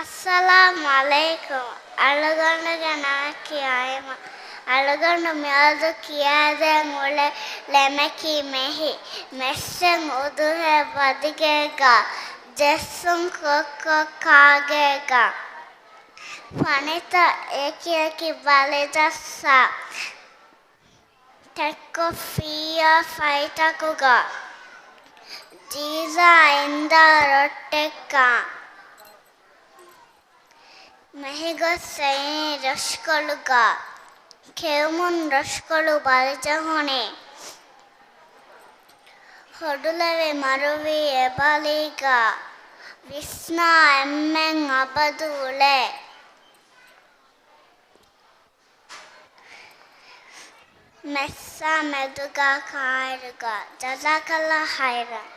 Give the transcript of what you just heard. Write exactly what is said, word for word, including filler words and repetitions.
އައްސަލާމު ޢަލައިކުމް. އަޅުގަނޑުގެ ނަމަކީ އައިމަ. އަޅުގަނޑު މިއަދު ކިޔައިދޭން އުޅޭ ޅެމަކީ މެހި. މެއްސެން އުދުހޭ ވަދިގޭގަ، ޖެއްސުން ކޮއްކޮ ކާގޭގަ، ފަނިތައް އެކިއެކި ބަލިޖައްސާ، ތެއްކޮށްފިއްޔާ ފައިތަކުގަ، ޖީޒާ އިންދާ ރޮއްޓެއްކަން، މެހިގޮސް އެއީ ރަށްކޮޅުގަ، ކެއުމުން ރަށްކޮޅު ބަލިޖަހުނީ. ހޮޑުލެވި މަރުވީ އެބަލީގަ، ވިސްނާ އެންމެން އަބަދު އުޅޭ. މެއްސާ މެދުގަ ކާއިރުގަ. ޖަޒާކަﷲ ޚައިރަން.